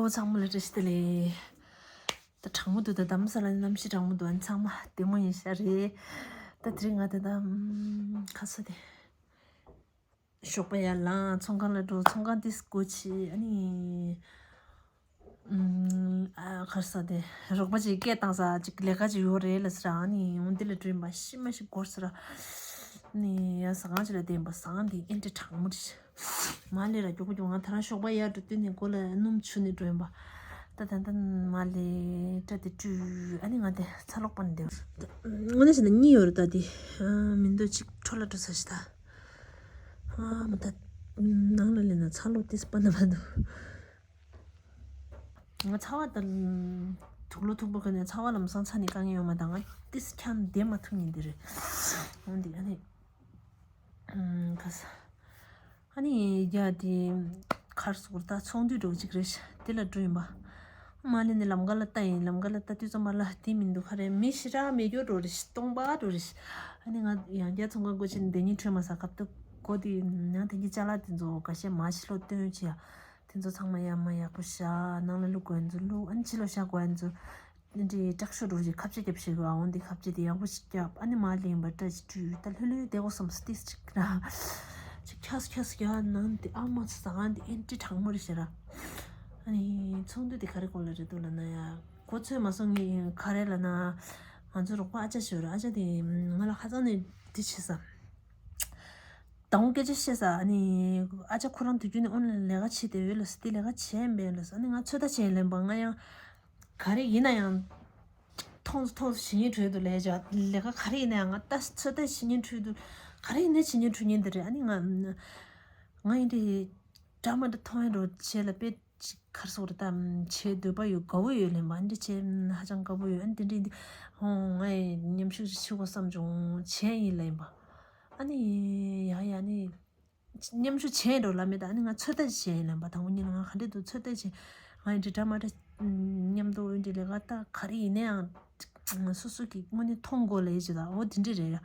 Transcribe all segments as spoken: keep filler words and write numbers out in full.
ཚང་མ་ལ་བཀྲ་ཤིས་བདེ་ལེགས། ད་གྲང་མོ་འདུག་ད་དྷ་རམ་ས་ལ་ནི་གནམ་གཤིས་གྲང་མོ་འདུག་ཨ་ནི་ཚང་མ་བདེ་མོ་ཡིན་ཤག་རེད། ད་དེ་རིང་ང་ད་ད་ཁ་ས་དེ་ཞོགས་པ་ཡར་ལངས། ཚོང་ཁང་ལ་འགྲོ། ཚོང་ཁང་དེ་སྒོ་ཕྱེ། ཨ་ནི་ཨམ། ཨ། ག་རེ་ཟེར་དེ། རོགས་པ་ཅིག་སྐད་བཏང་ས་ཅིག་ལས་ཀ་ཅིག་ཡོད་རེད་ལབ་ཟེར། ཨ་ནི་འོ་འདི་ལ་འགྲོ་ཡིན་པ། ཤི་མ་ཤི་འགོར་ཟེར། ཨ་ནི་ཡར་ཟ་ཁང་ཅིག་ལ་བསྡད་ཡིན་པ། ཟ་ཁང་དེ་ཨེ་འདྲ་གྲང་མོ་རེད། མར་སླེབས་ར་མགྱོགས་པོ་མགྱོགས། ང་ད་རང་ཞོགས་པ་ཡར་འགྲོ་དུས་ནས་མགོ་ལ་སྣུམ་བྱུགས་ནས་འགྲོ་ཡིན་པ། ད་ད་ད་མར་སླེབས། སྐྲ་དེ་བཀྲུས། ཨ་ནི་ང་དེ་ཚ་གློག་སྤར་ནས་བསྡད། དངོས་གནས་བྱས་ན་གཉིད་ཡོད་རེད། ད་དེ་མི་འདུག་ཅིག་འཕྲོ་བརླག་འགྲོ་ས་ཞིག་ད། ཨ་མ། ད་ནང་ལ་སླེབས་ན་ཚ་གློག་ཏིས་པ་ན་པ་འདུག་ང་ཚ་བ་དང་དུག་ལོག་མཐུག་པོ་གོན་ནས། ཚ་བ་ལམ་སང་ཚ་ནས་དཀའ་ངལ་ཡོང་མ་དང་། ང་ཏིས་ཁྱམས་བསྡད་མ་ཐུབ་ཉིན་འདི་རེད། འོན་ཏེ་ཨ་ནི་ཨམ། ག་ས། ཨ་ནི་ཡ་དེ་གར་སོང་། ད་ཚོང་འདུས་འགྲོ་གཅིག་རེད། དེ་ལ་འགྲོ་ཡིན་པ། མར་ནས་ནི་ལམ་ཁ་ལ་ལྟ་ཡིན། ལམ་ཁ་ལ་ལྟ་དུས་ཙམ་པ་ལ་དེ་མི་འདུག་ག་རེ། མི་ཞེ་དྲག་མེད་རྒྱུ་འགྲོ་རེད། སྟོང་པ་འགྲོ་རེད། ཨ་ནི་ང་ཡང་བསྐྱར་ཚོང་ཁང་སྒོ་ཕྱེ་ནས་བསྡད་ཉིན་འཕྲོད་མ་ས་སྐབས་དུ་གོ་དེ་ཡང་དེ་གི་ཅ་ལག་དེ་ཚོ་ཁ་ཤས་མར་ཕྱི་ལོགས་བཏོན་བྱས། དེ་ཚོ་ཚང་མ་ཡར་མར་ཡག་པོ་བཞག་ནང་ལ་བླུག་དགོས་ཡ་ཚོ་བླུག་ཨ་ནི་ཕྱི་ལོགས་བཞག་དགོས་ཡ་ཚོ་འདི་དྲག་ཤོས་འགྲོ་རེད། ཁ་ཕྱེ་རྒྱབ་བྱེད་དགོས། ཨ་འོ་འདི་ཁ་ཕྱེ་དེ་ཡག་པོ་ཞིག་རྒྱབ། ཨ་ནི་མར་ལེན་པ་སྐྲ་ཞིག་བཀྲུས། ད་ལྷོད་ལྷོད་བསྡད་དགོས་བསམ་སོང་། ཏིས་ཅིག་ར་ཅིག་ཁྱག་སོ་ཁྱག་སོ་རྒྱག་ནང་དེ། ཨ་མ་ཚོ་ཟ་ཁང་དེ་ཨེ་འདྲ་གྲང་མོ་རེད་ཤག་ར། ཨ་ནི་ཚོང་འདུས་དེ་ག་རེ་སྐོར་ལ་རེད་འདུག་ལབ་ན། ཡ་གོ་ཚོད་མ་སོང་ངས། ག་རེ་ལབ་ན་ང་ཚོ་རོགས་པ་ཨ་ཅག་ཞིག་ཡོད་རེད། ཨ་ཅག་དེ་ང་ལ་ཧ་ཅང་ནས་འདི་བྱེད་ས། དང་པོ་སྐད་ཆ་བཤད་ས། ཨ་ནི་ཨ་ཅག་ཁོ་རང་དུས་རྒྱུན་ནས་ཨོ་ན་ལས་ཀ་བྱེད་བསྡད་ཡོད་ལབ་ས། དེ་ལས་ཀ་བྱས་མེད་ལབ་ས། ཨ་ནི་ང་ཚོད་ལྟ་བྱས་ལབ་པ། ང་ཡང་ག་རེ་ཡིན་ན་ཡང་མཐོང་མཐོང་ཞེ་སྙིང་འདོད་དུ་ལས་བྱ། ལས་ཀ་ག་རེ་ཡིན་ན་ཡང་ང་ལྟ་ཚོད་ལྟ་བྱེད་སྙིང་འདོད་དུ། ག་རེ་ཡིན་ན་བྱེད་སྙིང་འདོད་ཉིན་འདི་རེད། ཨ་ནི་ང་ང་ཡིན་དེ་འདྲ་མ་འདྲ་མཐོང་ཡ་འགྲོ་བྱས་ལ་དཔེ་ཅིག་གར་སོགས་རེད། ད་བྱེད་འདོད་པ་ཡོད། དགའ་བོ་ཡོད་ལབ་པ། ཨ་འདི་བྱས་ཧ་ཅང་དགའ་བོ་ཡོད། ཨ་འདི་འདྲ་ཡིན་དེ་ཧོ་ང་ཡི་མཉམ་ཞུགས་ཅིག་བྱེད་དགོས་བསམ་བྱུང་། བྱས་ཡིན་ལབ་པ། ཨ་ནི་ཡ་ཡ་ནི། མཉམ་ཞུགས་བྱས་འགྲོ་ལབ་མེད། ད་ཨ་ནི་ང་ཚོད་ལྟ་བྱས་ཡིན་ལབ་པ། དང་པོ་ཉིད་ལ་ང་ག་འདྲ་འདུག་ཚོད་ལྟ་བྱས། ང་ཡི་འདྲི་འདྲ་མ་འདྲ་མཉམ་དུ་འོན་ཏེ་ལས་ཀ་ད་ག་རེ་ཡིན་ན་ཡང་སོ་སོ་གི་དངོས་གནས་མཐོང་དགོས་ལབ་ཡས་ཅིག་ད། འོ་དེ་འདྲ་རེད་ཡ།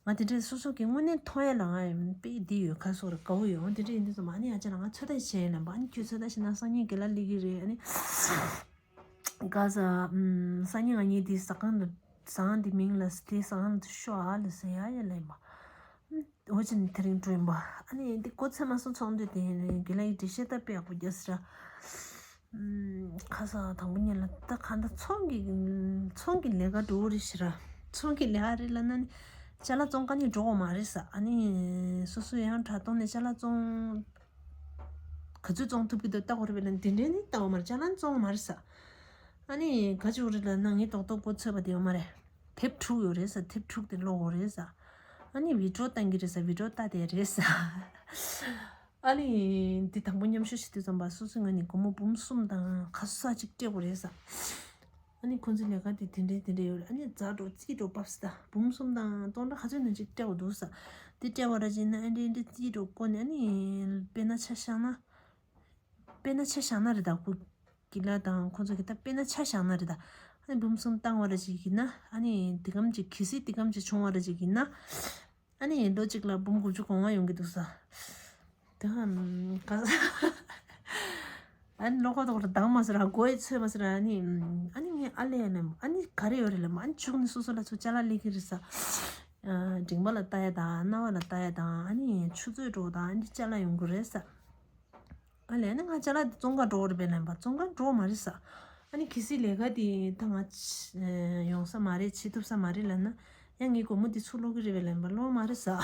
ང་དེ་འདྲ་སོ་སོ་གི་དངོས་གནས་མཐོང་ཡ་ལ་ང་ཡི་དཔེ་འདི་ཡོད། ག་སོགས་རེད། དགའ་བོ་ཡོད། འོ་དེ་འདྲ་ཡིན་དུས་ཙམ་ཨ་ནི་ཡ་ཅག་ལ་ང་ཚོད་ལྟ་བྱས་ཡིན་ལབ་པ། ཨ་ནི་ཁྱོད་ཚོད་ལྟ་བྱས་ན་སང་ཉིན་དགེ་ལགས་སླེབས་ཀྱི་རེད། ཨ་ནི་ག་ས་སང་ཉིན་ང་གཉིས་དེ་ཟ་ཁང་དུ་ཟ་ཁང་དེ་མིང་ལ་དེ་ཟ་ཁང་དུ་ཤོག་ཨ་ལ་ཟེར་ཡ་ཡ་ལབ་ཡིན་པ། འོ་ཅི་ནི་དེ་རིང་འགྲོ་ཡིན་པ། ཨ་ནི་འདི་གོ་ཚོད་མ་སོང་། ཚོང་འདུས་དེ་དགེ་ལགས་ཡིན་འདྲི་བཤད་ད་དཔེ་ཡག་པོ་རྒྱག་ཟེར། ཁ་སང་དང་པོ་ཉིད་ལ་ད་ག་འདྲ་ཚོང་གི་ཚོང་གི་ལས་ཀ་འགྲོ་རེད་ཟེར། ཚོང་གི་ལས་ཀ་རེད་ལབ་ན་ནི་ཅ་ལག་བཙོང་ག་ནི་འགྲོ་དགོས་མ་རེད་ཟེར། ཨ་ནི་སོ་སོ་ཡང་དྲ་ཐོག་ནས་ཅ་ལག་བཙོང་ག་ཚོད་བཙོང་ཐུབ་ཀྱི་འདུག་ལྟ་དགོས་རེད་པས་ལབ་ན། དེ་འདྲས་ནི་ལྟ་དགོས་མ་རེད། ཅ་ལག་བཙོང་མ་རེད་ཟེར། ཨ་ནི་ག་ཅིག་རེད་ལབ་ན་ངས་རྡོག་རྡོག་གོ་ཚོད་པ་དེ་ཡོད་མ་རེད། དེབ་དྲུག་ཡོད་རེད་ཟེར། དེབ་དྲུག་དེ་ཀློག་དགོས་རེད་ཟེར། ཨ་ནི་བི་ཌི་ཡོ་བཏང་གི་རེད་ཟེར། བི་ཌི་ཡོ་ལྟ་བསྡད་རེད་ཟེར། ཨ་ནི་འདི་དང་པོ་མཉམ་ཞུགས་བྱེད་དུས་ཙམ་པ་སོ་སོའི་ངོས་ནས་སྒོར་མོ་འབུམ་གསུམ་དང་ག་ས་ཅིག་སྤྲད་དགོས་རེད་ཟེར། ཨ་ནི་ཁོང་ཚོའི་ལས་ཀ་དེ་དེ་འདྲས་དེ་འདྲས་ཡོད་རེད། ཨ་ནི་ཛ་འགྲོ་རྩིས་འགྲོ་བབས་ཟེར། འབུམ་གསུམ་དང་སྟོང་ཕྲག་ག་ཚོད་ནང་ཅིག་སྤྲད་དགོས་འདུག་ཟེར། དེ་སྤྲད་པ་ར་ཅིག་ན་ཨ་འདྲས་འདྲས་རྩིས་འགྲོ་བསྐོར་ནས། ཨ་ནི་དཔེར་ན་ཆ་བཞག་ན། དཔེར་ན་ཆ་བཞག་ན་རེད་ད། ཁོ་དགེ་ལགས་དང་ཁོང་ཚོ་གི་ད་དཔེར་ན་ཆ་བཞག་ན་རེད་ད། ཨ་ནི་འབུམ་གསུམ་བཏང་བ་ར་ཅིག་ཡིན་ན། ཨ་ནི་འདི་གམ་ཅིག་གལ་སྲིད་འདི་གམ་ཅིག་བྱུང་བ་ར་ཅིག་ཡིན་ན། ཨ་ནི་ལོ་གཅིག་ལ་འབུམ་དགུ་བཅུ་གོ་ལྔ་ཡོང་གི་འདུག་ས། ད་ག་ས། ཨ་ནི་ལོ་ཁ་ཐོག་ལ་འདང་མ་ཟེར་ར། མགོ་ཡི་ཚོད་མ་ཟེར་ར། ཨ་ནི་ཨ་ནི་ངས་ཨ་ལས་ནམ་ཨ་ནི་ག་རེ་ཡོད་རེད་ལབ་མ། ཨ་ནི་ཕྱུགས་ནི་སོ་སོ་ལ་ཚོ་ཅ་ལག་སླེབས་ཀྱི་རེད་ས། ཨ་མགྲིན་པ་ལ་ལྟ་ཡ་དང་རྣ་བ་ལ་ལྟ་ཡ་དང་། ཨ་ནི་ཆུ་ཚོད་འགྲོ་དང་ཨ་ནི་ཅ་ལག་ཡོང་གི་རེད་ས། ཨ་ལས་ནི་ང་ཅ་ལག་དེ་བཙོང་ག་འགྲོ་རེད་པས་ལབ་པ། བཙོང་ག་འགྲོ་མ་རེད་ས། ཨ་ནི་གལ་སྲིད་ལས་ཀ་དེ་ད་ང་ཡོང་ས་མ་རེད། བྱེད་ཐུབ་ས་མ་རེད་ལབ་ན། ཡང་ངའི་སྒོར་མོ་དེ་ཚུར་སློག་གི་རེད་པས་ལབ་པ། སློག་མ་རེད་ས།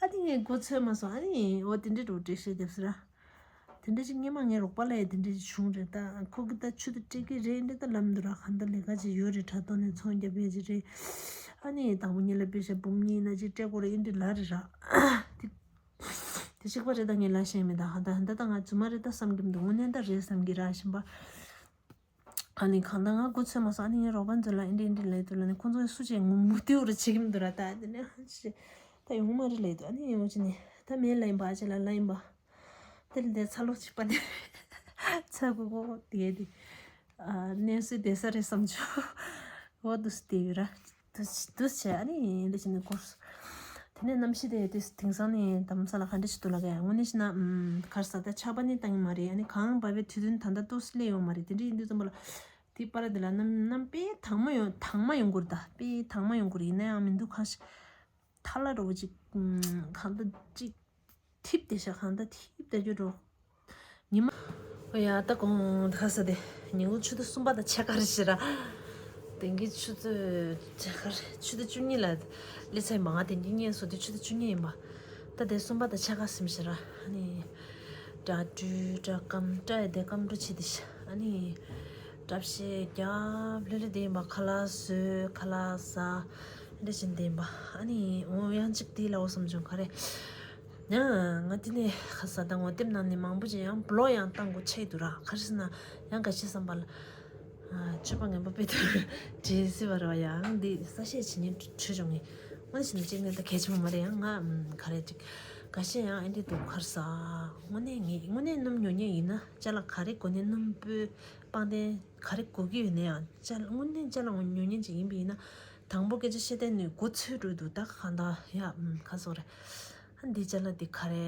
ཨ་ནི་ངས་མགོ་ཚོས་མ་སོང་། ཨ་ནི་འོ་དེ་འདྲས་འགྲོ་འགྲེལ་བཤད་རྒྱབ་ཟེར་ར། དེ་འདྲས་ཅིག་སྔོན་མ་ངའི་རོགས་པ་ལ་ཡ་དེ་འདྲས་ཅིག་བྱུང་རེད། ད་ཁོ་གི་ད་ཆུ་ཚོད་སྤྲད་ཀྱི་རེད་འདྲ་ད་ལབ་འདུག་ར། གང་ལྟར་ལས་ཀ་ཅིག་ཡོད་རེད། དྲ་ཐོག་ནས་ཚོང་རྒྱབ་ཡས་ཅིག་རེད། ཨ་ནི་དང་པོ་ཉིད་ལ་པེ་ཤ་འབུམ་གཉིས་ན་ཅིག་སྤྲད་དགོས་རེད་འདྲ་ལབ་རེད་ར། དེ་དེ་གཅིག་པ་རེད། ད་ངས་ལབ་ཤེས་མེད། ད་ཧ་ད་ཧ་ད་ད་ང་རྫུན་མ་རེད་ད་བསམ་གྱི་མི་འདུག་དངོས་གནས་ད་རེད་བསམ་གྱི་ར་བཞིན་པ། ཨ་ནི་གང་ལྟར་ང་མགོ་ཚོས་མ་སོང་། ཨ་ནི་ངའི་རོགས་པ་ཚོ་ལ་ཨེ་འདྲ་ཨེ་འདྲ་ལབ་འདུག་ལབ་ནས། ཁོང་ཚོ་སུ་ཅིག་ངུ་མུ་ཏིའུ་རུ་བྱེད་ཀྱི་མི་འདུག་ར། ད་དེ་ནས་ཧ་ཅི་ད་ཡོང་མ་རེད་ལབ་འདུག་ཨ་ནི་ཡོང་ཅི་ནས་ད་མེད་ལབ་ཡིན་པ། ཨ་ཅེ་ལ་ལབ་ཡིན་པ། དེ་ལ་དེ་ཚ་ལོ་ཅིག་པ་དེ་ཚ་གུ་གུ་དེ་དེ་ཨ་གནས་སུ་བསྡད་ས་རེད་བསམ་བྱུང་། འོ་འདུག་སེ་དེ་ཡོད་ར། འདུག་འདུག་བྱས་ཨ་ནི་འདི་བྱས་ནས་སྒོར། དེ་ནས་གནམ་གཤིས་དེ་དེ་དེང་སང་ནི་དྷ་རམ་ས་ལ་ག་འདྲ་ཞིག་འདུག་ལབ་ཀྱི། དངོས་གནས་བཤད་ན་ཨམ་ག་རེ་ཟ། ད་ཆར་པ་ནི་བཏང་གི་མ་རེད། ཨ་ནི་གངས་བབས་པའི་དུས་ཚོད་ད་ལྟ་ཏོག་ཙམ་སླེབས་ཡོད་མ་རེད། དེ་འདྲ་ཡིན་དུས་ཙམ་པ་ལ་དེའི་བར་དེ་ལ་གནམ་གནམ་དཔེ་དྭངས་མ་ཡོང་དྭངས་མ་ཡོང་གི་རེད། ད་དཔེ་དྭངས་མ་ཡོང་གི་རེད། ཡིན་ན་ཡང་མི་འདུག་གང་ཞིག་ཐལ་ལ་འགྲོ་བོ་ཅིག་ཨམ་གང་ལྟར་ཅིག་འཐིབས་བསྡད་ཤག་གང་ལྟར་འཐིབས་བསྡད་རྒྱུ་འགྲོ། ཉི་མ། ཨོ་ཡ། ད་དགོང་དག་ས་དེ་ཉིན་གུང་ཆུ་ཚོད་གསུམ་པ་དང་ཕྱེད་ཀ་རེད་ཤག་ར། དེང་གི་ཆུ་ཚོད་ཕྱེད་ཀ་རེད། ཆུ་ཚོད་བཅུ་གཉིས་ལ་སླེབས་ཚར་ཡིན་པ། ང་དེང་གི་བརྙན་བཟོ་དུས་ཆུ་ཚོད་བཅུ་གཉིས་ཡིན་པ། ད་དེ་གསུམ་པ་དང་ཕྱེད་ཀ་ཟིན་ཤག་ར། ཨ་ནི་སྐྲ་བཀྲུས། སྐྲ་སྐམ། སྐྲ་ཡི་དེ་སྐམ་འགྲོ་བྱེད་དེ་ཤག་ཨ་ནི་སྐྲ་ཤད་རྒྱབ། ལྷོད་ལྷོད་དེ་ཡིན་པ། ཁ་ལག་བཟོས། ཁ་ལག་ཟ། འདྲ་བཞིན་དེ་ཡིན་པ། ཨ་ནི་འོ་ཡང་གཅིག་དེ་ལ་འོ་བསམ་བྱུང་། ག་རེ། ཡང་ང་དེ་ནས་ཁ་ཟས་དང་ངོ་དེབ་ནང་ནས་མང་པོ་ཅིག་ཡང་བི་ལོག་ཡང་བཏང་དགོས་ཆགས་ཀྱི་འདུག་ར། ག་རེ་ཟེར་ན་ཡང་འགའ་ཤས་བསམ་པ་ལ། ཨ། སྤྱོད་པ་ངན་པ་དཔེ་དེ་བྲིས་སྲིད་པ་རེད་པ། ཡང་འདི་གསལ་བཤད་བྱེད་སྙིང་འདོད་བྱུང་ངས། དངོས་གནས་བྱས་ན་གཅིག་ནས་ད་གལ་ཆེན་པོ་མ་རེད། ཡང་ང་ག་རེ་ཅིག་འགའ་ཤས་ཡང་ཨེ་འདྲ་འདུག་ག་རེ་ཟ། དངོས་གནས་ངས་དངོས་གནས་སྣུམ་ཉོ་མཁན་ཡིན་ན་ཅ་ལག་ག་རེ་དགོས་ནའི། སྣུམ་པོ་སྤང་ཐང་ག་རེ་དགོས་ཀྱི་ཡོད་ན་ཡང་ཅ་ལག་དངོས་གནས་ཅ་ལག་ཉོ་མཁན་ཅིག་ཡིན་པ་ཡིན་ན། དང་པོ་སྐད་ཆ་བཤད་དེ་ནས་མགོ་ཚོས་འགྲོ་འདུག་ད་གང་ལྟར་ཡ་ཨམ་ག་རེ་ཟེར་དགོས་རེད། ཨ། འདི་ཅ་ལག་འདི་ག་རེ།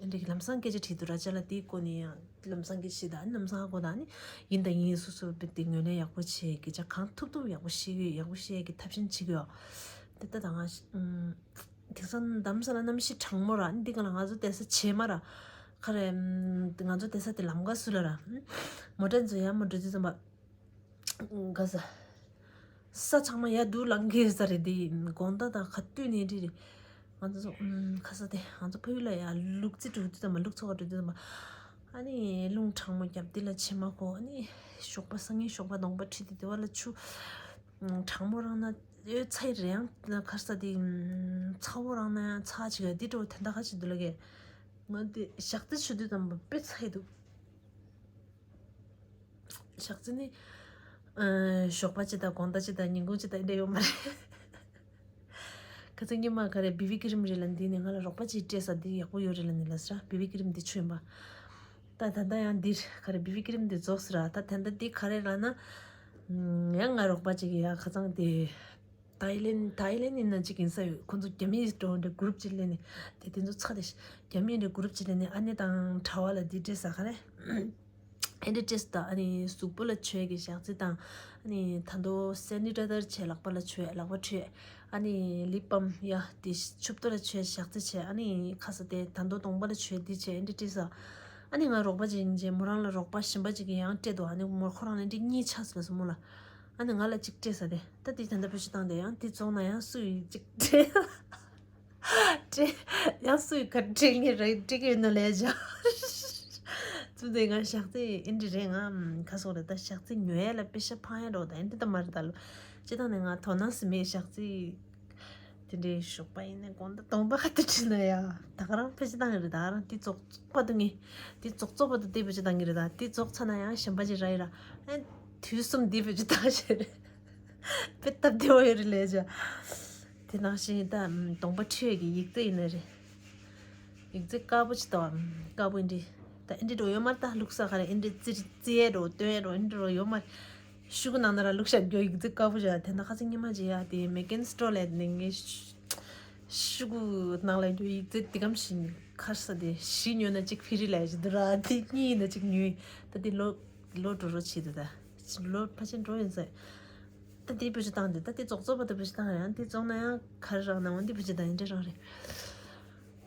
ཨེ་འདྲ་ལམ་སང་སྐད་ཆ་དྲིས་འདུག་ར། ཅ་ལག་འདིའི་སྐོར་ནས་ཡང་ལམ་སང་སྐད་ཆ་དྲིས་དང་། ཨ་ནི་ལམ་སང་ཧ་གོ་དང་། ཨ་ནི་ཡིན་དང་ཡིན། སོ་སོ་བི་དེ་ངོས་ལེན་ཡག་པོ་བྱེད། སྐད་ཆ་གང་ཐུབ་ཐུབ་ཡག་པོ་བཤད་ཀྱི་ཡོད། ཡག་པོ་བཤད་ཀྱི་ཐབས་ཤེས་བྱེད་ཀྱི་ཡོད། དེ་ལྟ་དང་ང་ཨམ། དེང་སང་དྷ་རམ་ས་ལ་གནམ་གཤིས་གྲང་མོ་ར། ཨ་ནི་འདི་ག་ལ་ང་ཚོ་བསྡད་ས་བྱེ་མ་ར། ག་རེ། ང་ཚོ་བསྡད་ས་དེ་ལམ་ཁ་ཟུར་ལ་ར། མོ་ཊ་ཚོ་ཡར་མར་འགྲོ་དུས་ཙམ་པ། ག་ས། ས་ཚང་མ་ཡར་འདུག་ལངས་ཀྱི་ས་རེད། དེ་དགོང་དག་དང་ག་དུས་ནས་འདྲ་རེད། ང་ཚོ་ཨམ་ག་ས་དེ་ང་ཚོ་ཕ་ཡུལ་ལ་ཡར་ལུག་རྫི་འགྲོ་དུས་ཙམ་པ། ལུག་འཚོ་ག་འགྲོ་དུས་ཙམ་པ། ཨ་ནི་རླུང་གྲང་མོ་བརྒྱབ། དེ་ལ་བྱེ་མ་གོ། ཨ་ནི་ཞོགས་པ་སང་ཉིན་ཞོགས་པ་གདོང་པ་འཁྲུད་དེ་དེ་བ་ལ་ཆུ་ཨམ་གྲང་མོ་རང་ན་ཡོད་ཚ་ཡི་རེད། ཡང་ག་ས་དེ་ཨམ་ཚ་བོ་རང་ན་ཡང་ཚ་ཅིག་ཡ། དེ་འགྲོ་དེ་འདྲ་ག་ཅིག་འདུག་ལབ་ཀྱི། ང་དེ་ཞག་རྩི་ཆུ་དུས་ཙམ་པ་དཔེ་ཚ་ཡི་འདུག་ཞག་རྩི་ནི། ཨ། ཞོགས་པ་གཅིག་དང་དགོང་དག་གཅིག་དང་ཉིན་གུང་གཅིག་དང་འདྲ་ཡོད་མ་རེད། ཁ་སང་ཉི་མ་ག་རེ་བི་བི་ཀི་རིམ་རེད་ལབ་ནས། འདི་ནས་ང་ལ་རོགས་པ་གཅིག་སྤྲད་ས་འདི་ཡག་པོ་ཡོད་རེད་ལབ་ནས་ལབ་ས་ར། བི་བི་ཀི་རིམ་འདི་ཆུ་ཡིན་པ། ད་ད་ལྟ་ཡང་འདིར་ག་རེ་བི་བི་ཀི་རིམ་འདི་རྫོགས་ས་ར། ད་ད་ལྟ་འདི་ག་རེ་ལབ་ན། ཨམ། ཡང་ང་རོགས་པ་གཅིག་ཡ་ཁ་སང་དེ། ཐའི་ལེན། ཐའི་ལེན་ཡིན་ན་གཅིག་ཡིན་ས་ཡོད། ཁོ་ཚོ་རྒྱ་མིའི་འགྲོ་འདྲ་གུ་རུབ་ཅིག་ལེན་ནས། དེ་དེ་ཚོ་ཚ་དེ་རྒྱ་མིའི་འདྲ་གུ་རུབ་ཅིག་ལེན་ནས། ཨ་ནེ་དང་གྲྭ་བ་ལ་འདི་སྤྲད་ས་ག་རེ། ཨེ་འདྲ་སྤྲད་ས་དང་། ཨ་ནི་གཟུགས་པོ་ལ་བྱུག་གི་ཞག་རྩི་དང་། ཨ་ནི་ད་དོ་སེ་ནི་ཊའི་ཛར་བྱས། ལག་པ་ལ་བྱུག་ལག་པ་འཁྲུད། ཨ་ནི་ལིབ་བམ་ཡ་དེ་ཆུ་བུར་ལ་བྱུག་ཞག་རྩི་བྱས། ཨ་ནི་ཁ་ས་དེ་ད་དོ་གདོང་པ་ལ་བྱུག་འདི་བྱས། ཨེ་འདྲ་སྤྲད་ས། ཨ་ནི་ང་རོགས་པ་ཅིག་ཡིན་བྱས་མོ་རང་ལ་རོགས་པ་གཞན་པ་ཅིག་གིས་ཡང་སྤྲད་འདུག་ཨ་ནི་མོ་ཁོ་རང་ལ་འདི་གཉིས་ཆགས་སོང་ལབ་སོང་མོ་ལ། ཨ་ནི་ང་ལ་གཅིག་སྤྲད་ས་དེ། ད་དེ་ད་ལྟ་བེད་སྤྱོད་བཏང་དེ། ཡང་དེ་རྫོགས་ན་ཡང་སུ་ཡིས་གཅིག་སྤྲད། སྤྲད། ཡང་སུ་ཡིས་ག་སྤྲད་ངེས་རེད། སྤྲད་ཀྱི་ཡོད་ན་ལས་བྱ། ཙུ་དེ་ང་ཞག་རྩི་ཨེ་འདྲ་རེད། ང་ཁ་སོག་རེད། ད་ཞག་རྩི་ཉོ་ཡ་ལ་པེ་ཤ་ཕང་ཡ་འགྲོ་ད་ཨེ་འདྲ་ད་མ་རེད། ད་ལོ་སྤྱི་བཏང་ནས་ང་དོ་སྣང་སི་མེད་ཞག་རྩི། དེ་འདྲའི་ཞོགས་པ་ཡིན་ནའི་དགོང་དག་གདོང་པ་ག་དུས་བཀྲུས་ན་ཡ། ད་ག་རང་ཕལ་ཆེར་བཏང་ཡོད་རེད། ད་ག་རང་དེ་རྫོགས་རྫོགས་བར་དུ་ངས། དེ་རྫོགས་རྫོགས་བར་དུ་དེ་བེད་སྤྱོད་བཏང་གི་རེད། ད་དེ་རྫོགས་ཚར་ན་ཡང་གཞན་པ་ཅིག་རག་ཡི་ར། ཨེ། དུས་གསུམ་དེ་བེད་སྤྱོད་བཏང་བཞིན་རེད། དཔེ་སྟབས་བདེ་བོ་ཡོད་རེད་ལས་བྱ། དེ་ནང་བཞིན་ད་གདོང་པ་འཁྲུད་ཡས་ཀྱི་ཡིག་རྫས་ཡིན་ན་རེད། ཡིག་རྫས་དཀར་པོ་ཅིག་དང་། དཀར་པོ་འདི་ད་ཨེ་འདྲ་འགྲོ་ཡོད་མ་རེད། ད་ལུགས་ས་ག་རེ་ཨེ་འདྲ་རྩི་རྩི་ཡས་འགྲོ་སྟོན་ཡས་འགྲོ་ཨེ་འདྲ་འགྲོ་ཡོད་མ་རེད། ཤུ་གུ་ནང་ན་ར་བླུགས་བཞག་རྒྱུ་ཡིག་རྫས་དཀར་པོ་བཞག་དེ་འདྲ་ཁ་སང་ཉི་མ་ཅིག་ཡ་དེ་མེ་ཀན་སི་ཊོར་ལ་ནས་ངས་ཤུ་གུ་ནང་ལ་རྒྱུ་ཡིག་རྫས་དེ་གམ་ཞིག་ཁར་ས་དེ་བཞི་ཉོས་ན་གཅིག་ཕི་རི་ལ་ཞིག་འདུག་ར། དེ་གཉིས་ཡིན་ན་གཅིག་ཉོས། ད་དེ་ལོ་ལོ་འགྲོ་རོ་བྱེད་འདུག་ད་ལོ་ཕལ་ཆེར་འགྲོ་ཡིན་ས། ད་དེ་བེད་སྤྱོད་བཏང་དེ། ད་དེ་རྫོགས་རྫོགས་བར་དུ་བེད་སྤྱོད་བཏང་། ཡང་དེ་རྫོགས་ན་ཡང་ག་རེ་རག་ན། འོ་འདི་བེད་སྤྱོད་བཏང་ཡིན་འདྲ་རང་རེད།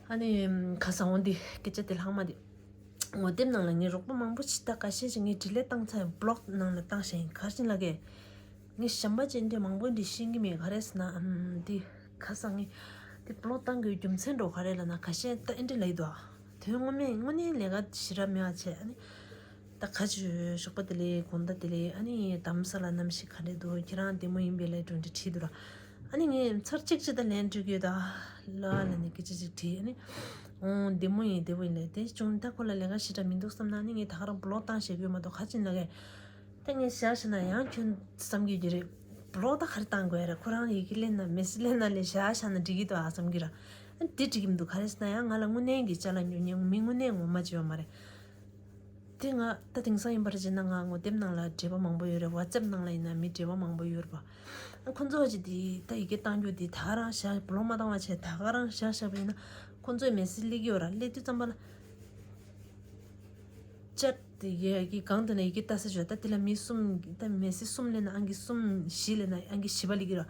ཨ་ནི་ཁ་སང་འོ་འདི་སྐད་ཆ་དེ་ལྷག་མ་དེ། ངོ་དེབ་ནང་ལ་ངའི་རོགས་པ་མང་པོ་ཞིག་ད་ཁ་ཤས་ཤིག་ངས་ཌི་ལིཊ་བཏང་ཚར་ཡང་བི་ལོག་ནང་ལ་བཏང་བཞག་ཡིན། ག་རེ་བྱས་ནས་ལབ་ཀྱི། ངས་གཞན་པ་ཅིག་འདི་མང་པོ་འདི་ཤེས་ཀྱི་མེད། ག་རེ་ཟེར་ན་ཨམ་འདི་ཁ་སང་ངས་འདི་བི་ལོག་བཏང་དགོས་རྒྱུ་མཚན་འདྲ་བོ་ག་རེ་ལབ་ན། ཁ་ཤས་ད་ཨེ་འདྲ་ལབ་ཀྱི་འདུག་ཨ། དོན་དངོས་མེད་དངོས་གནས་ལས་ཀ་ཞེ་དྲག་མེད་པ་བྱས། ཨ་ནི་ད་ཁ་ཅིག་ཞོགས་པ་དེ་ལས་དགོང་དག་དེ་ལས། ཨ་ནི་དྷ་རམ་ས་ལ་གནམ་གཤིས་ག་འདྲ་འདུག་ཁྱེད་རང་བདེ་མོ་ཡིན་པས་ལབ་འགྲོ་འདྲ་དྲིས་འདུག་ར། ཨ་ནི་ངས་ཚར་གཅིག་ཅིག་ད་ལན་འབྲི་གི་ཡོད་ད། ལ་ལ་ནི་སྐད་ཆ་ཅིག་དྲིས། ཨ་ནི་འོང་བདེ་མོ་ཡིན་བདེ་པོ་ཡིན་ལབ། དེ་བྱུང་ད་ཁོ་ལ་ལས་ཀ་ཞེ་དྲག་མི་འདུག་བསམ་ན། ཨ་ནི་ངས་ད་ག་རང་བི་ལོག་བཏང་བཞག་གི་ཡོད་མ་གཏོགས་ག་ཅིག་ལབ་ཀྱི། ད་ངས་བཞག་བཞག་ན་ཡང་ཁྱོད་བསམ་གྱི་ཡོད་རེད། བི་ལོག་ད་ག་རེ་བཏང་དགོས་ཡ་རེད། ཁོ་རང་ཡི་གེ་ལེན་ན་མེ་སི་ལེན་ན་ལས་བཞག་བཞག་ན་འགྲིག་གི་འདུག་ཨ་བསམ་གྱི་ར། ཨ་དེ་འགྲིག་གི་མི་འདུག་ག་རེ་ཟེར་ན་ཡང་ང་ལ་དངོས་གནས་ཀྱི་ཅ་ལག་ཉོ་མཁན་མི་དངོས་གནས་ངོ་མ་ཅིག་ཡོད་མ་རེད། དེ་ང་ད་དེང་སང་ཡིན་པར་བྱས་ན་ང་ངོ་དེབ་ནང་ལ་འབྲེལ་བ་མང་པོ་ཡོད་རེད། WhatsApp་ནང་ལ་ཡིན་ན་མི་འབྲེལ་བ་མང་པོ་ཡོད་རེད་པ། ཁོ་ཚོ་ཅིག་དེ་ད་ཡི་གེ་བཏང་རྒྱུ་དེ་ད་ག་རང་བཞག་བློ་མ་བཏང་བ་བྱས་ད་ག་རང་བཞག་བཞག་པ་ཡིན་ན་ཁོ་ཚོའི་མེ་སི་སླེབས་ཀྱི་ཡོད་ར། སླེབས་དུས་ཙམ་པ་ལ་ཅར་དེ་ཡི་གེ་གང་དེ་ན་ཡི་གེ་ལྟ་ས་བྱོས། ད་དེ་ལ་མི་གསུམ་ད་མེ་སི་གསུམ་སླེབས་ན་ཨང་ཀི་གསུམ་བཞི་སླེབས་ན་ཨང་ཀི་བཞི་པ་སླེབས་ཀྱི་ར།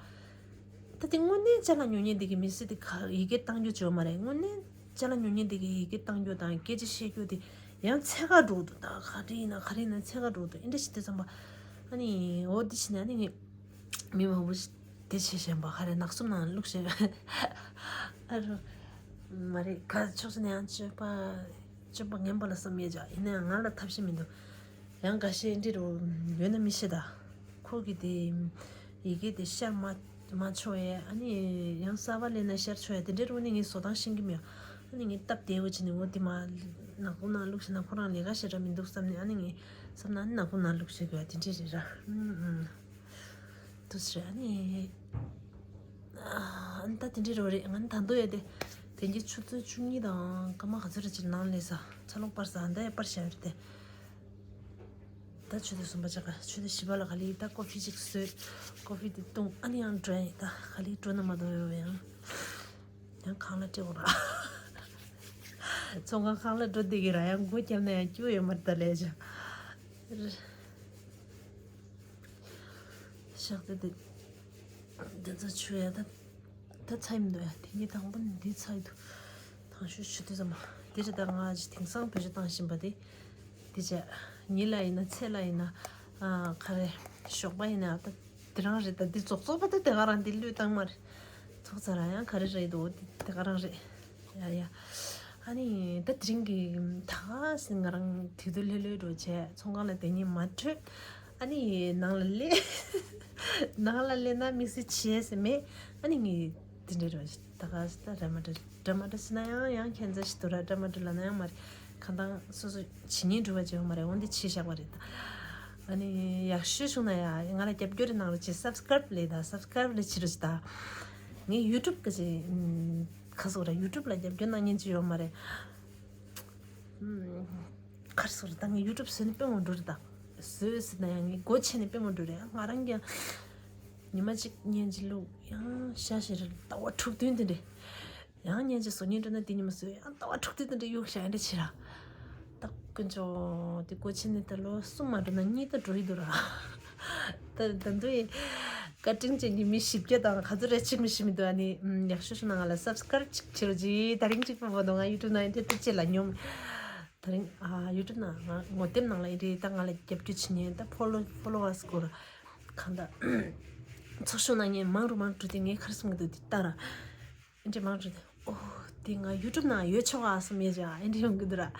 ད་དེ་དངོས་གནས་ཅ་ལག་ཉོ་མཁན་དེ་གི་མི་སི་དེ་ག་ཡི་གེ་བཏང་རྒྱུ་བྱོས་མ་རེད། དངོས་གནས་ཅ་ལག་ཉོ་མཁན་དེ་གི་ཡི་གེ་བཏང་རྒྱུ་དང་སྐད་ཆ་བཤད་རྒྱུ་དེ་ཡང་ཚད་ཁ་འགྲོ་འདུག་ད་ག་རེ་ཡིན་ན་ག་རེ་ཡིན་ན་ཚད་ཁ་འགྲོ་འདུག་ཨེ་འདྲ་ཞིག་དེ་ཙམ་པ། ཨ་ནི་འོ་དེ་བྱས་ནས་ཨ་ནི་ངས་མི་མང་པོ་ཞིག་དེ་བྱས་བཞིན་པ་ག་རེ་ནག་སུབ་ནང་བླུགས་བཞིན། ཨ་རོ། མ་རེད། ག་ཕྱོགས་ནས་ཡང་སྤྱོད་པ་སྤྱོད་པ་ངན་པ་ལ་བསམ་ཡས་ཅག་ཡིན་ན་ཡང་ང་ལ་ཐབས་ཤེས་མི་འདུག་ཡང་འགའ་ཤས་འདི་རུ་ཡོད་ན་མི་ཤེས་ད། ཁོ་གི་དེ་ཡི་གེ་དེ་ཤར་མ་མ་ཆོག་ཡས། ཨ་ནི་ཡང་གསར་པ་ལེན་ན་ཤར་ཆོག་ཡས་དེ་འདྲའི་རུ་ནི་ངས་བཟོ་སྟངས་ཤེས་ཀྱི་མེད། ཨ་ནི་ངས་སྟབས་བདེ་བོ་བྱས་ནས་འོ་དེ་མ་ནག་པོ་ནང་བླུགས་ཤེ་ན་ཁོ་རང་ལས་ཀ་ཞེ་དྲག་མི་འདུག་བསམ་ནས། ཨ་ནི་ངས་བསམ་ན་ཨ་ནི་ནག་པོ་ནང་བླུགས་ཤེ་དགོས་ཡ་དེ་འདྲའི་རེད་ར། ཨུམ་ཨུམ། དུ་ཟེར། ཨ་ནི་ཨ་ནི་ད་དེ་འདྲའི་རོ་རེད། ང་ནི་ད་འདུག་ཡ་དེ་དེང་གི་ཆུ་ཚོད་བཅུ་གཉིས་དང་སྐར་མ་ག་ཚོད་རེད་ཅིག་ནང་ལས་ས་ཆ་ལོག་པར་ས་ཨ་ནི་ད་ཡ་པར་བཞག་ཡོད་རེད་དེ། ད་ཆུ་ཚོད་གསུམ་པ་ཆགས་ཀ་ཆུ་ཚོད་བཞི་པ་ལ་ག་ལེ་ད་ཀོ་ཕི་ཅིག་བཟོས། ཀོ་ཕི་དེ་བཏུང་ཨ་ནི་ཡང་འགྲོ་ཡ་ཡིན། ད་ག་ལེ་འགྲོ་ན་མ་གཏོགས་ཡོད་ཡང་ཡང་ཁང་གླ་སྤྲད་དགོས་ར། ཚོང་ཁང་ཁང་གླ་འགྲོ་བསྡད་ཀྱི་ར། ཡང་སྒོ་བརྒྱབ་ན་ཡང་སྐྱིད་པོ་ཡོད་མ་རེད་ད་ལས་བྱ། ཤག་ཏེ་དེ་འདི་ཚོ་ཆུ་ཡ་ད་ད་ཚ་ཡི་མི་འདུག་ཡ། དེ་གཉིས་དང་པོ་ནི་འདི་ཚ་ཡི་འདུག་དང་ཤོས་ཆུ་དུས་ཙམ་པ་དེ་རེད། ད་ང་ཅི་དེང་སང་བེད་སྤྱོད་བཏང་བཞིན་པ་དེ་དེ་བྱས་ཉིན་ལ་ཡིན་ན་ཚེ་ལ་ཡིན་ན་ཨ་ག་རེ་ཞོགས་པ་ཡིན་ན་ད་དེ་རང་རེད། ད་འདི་རྫོགས་རྫོགས་པ་ད་དེ་ག་རང་འདི་བླུད་བཏང་མ་རེད། ཚོགས་ཚ་ར་ཡང་ག་རེ་རེད་འདུག་དེ་དེ་ག་རང་རེད། ཡ་ཡ། ཨ་ནི་ད་དེ་རིང་གི་ད་ག་སེ་ང་རང་དུས་དུས་ལྷོད་ལྷོད་འགྲོ་བྱས་ཚོང་ཁང་ལ་དེ་ཉིན་མ་འཕྲོད། ཨ་ནི་ནང་ལ་སླེབས། ནང་ལ་སླེབས་ན་དམིགས་བསལ་བྱས་སེ་མེད། ཨ་ནི་ངས་དེ་འདྲ་རེད་བ། ད་ག་སེ་ད་རེ་མ་འདྲ་འདྲ་མ་འདྲ་ཟེར་ན་ཡང་ཡང་ཁྱད་མཚར་ཞིག་འདུག་ར། འདྲ་མ་འདྲ་ལབ་ན་ཡང་མ་རེད། གང་ལྟར་སོ་སོ་བྱེད་སྙིང་འདོད་པ་བྱེད་ཡོད་མ་རེད། འོན་ཏེ་བྱས་བཞག་པ་རེད་ད། ཨ་ནི་ཡག་ཤོས་བྱུང་ན་ཡ་ང་ལ་རྒྱབ་སྐྱོར་རེ་གནང་རོགས་བྱེད། སབ་སི་ཀ་རབ་ལས་ད་སབ་སི་ཀ་རབ་ལས་བྱེད་རོགས་བྱེད་ད། ངས་ཡུ་ཊུབ་གི་ཅིག་ཁ་སོག་ར་ཡུ་ཊུབ་ལ་རྒྱབ་སྐྱོར་གནང་མཁན་ཅིག་ཡོད་མ་རེད། ཁར་སོག་ར་ད་ངས་ཡུ་ཊུབ་བཟོས་ནས་དཔེ་མང་འགྲོ་རེད་ད། བཟོས་ཟེར་ན་ཡང་ངས་སྒོ་ཕྱེ་ནས་དཔེ་མང་འགྲོ་རེད། ང་རང་གིས་ཉི་མ་གཅིག་བརྙན་ཅིག་བླུགས་ཡང་ཤ་ཞེ་རེད། ཟླ་བ་དྲུག་བདུན་དེ་འདྲས། ཡང་བརྙན་ཅིག་བཟོ་སྙིང་འདོད་ན་དེ་ཉི་མ་བཟོས། ཡང་ཟླ་བ་དྲུག་དེ་དེ་འདྲས་གཡུག་བཞག་ཡ་འདྲ་བྱེད་ར། ད་དཀོན་མཆོག་དེ་སྒོ་ཕྱེ་ནས་ད་ལོ་གསུམ་མ་འགྲོ་ན་གཉིས་ད་འགྲོ་ཡི་འདུག་ར། ད་ད་དུང་ཡིན་བཀའ་དྲིན་ཅན་གྱི་མི་བཞི་བརྒྱ་དང་ག་ཚོད་རེ་ཅིག་མི་ཤེས་མི་འདུག་ཨ་ནི་ཡག་ཤོས་ཤོས་ན་ང་ལ་སབ་སི་ཀ་རབ་ཅིག་བྱེད་རོགས་གྱིས། ད་རིང་གཅིག་པོ་བོ་དང་ང་ཡུ་ཊུབ་ནང་ཡིན་དེ་ད་ཅི་ལ་སྙོམས། ད་རིང་ཨ་ཡུ་ཊུབ་ནང་ང་ངོ་དེབ་ནང་ལ་ཡིན་རེད། ད་ང་ལ་རྒྱབ་སྐྱོར་བྱེད་མཁན་ད་ཕོ་ལོ་ཕོ་ལོ་ཝར་སི་སྐོར་གང་ད་ཚོགས་ཞུགས་གནང་མཁན་མང་རུ་མང་རུ་དེ་ངས་ག་རེ་གསུང་གི་འདུག་དེ་ལྟ་ར། འདྲ་མང་རེད། ཨོ་དེ་ང་ཡུ་ཊུབ་ནང་ཡོད་ཆོག་ཨ་བསམ་ཡས་ཅིག་ཨེ་འདྲ་ཡོང་གི་འདུག་ར།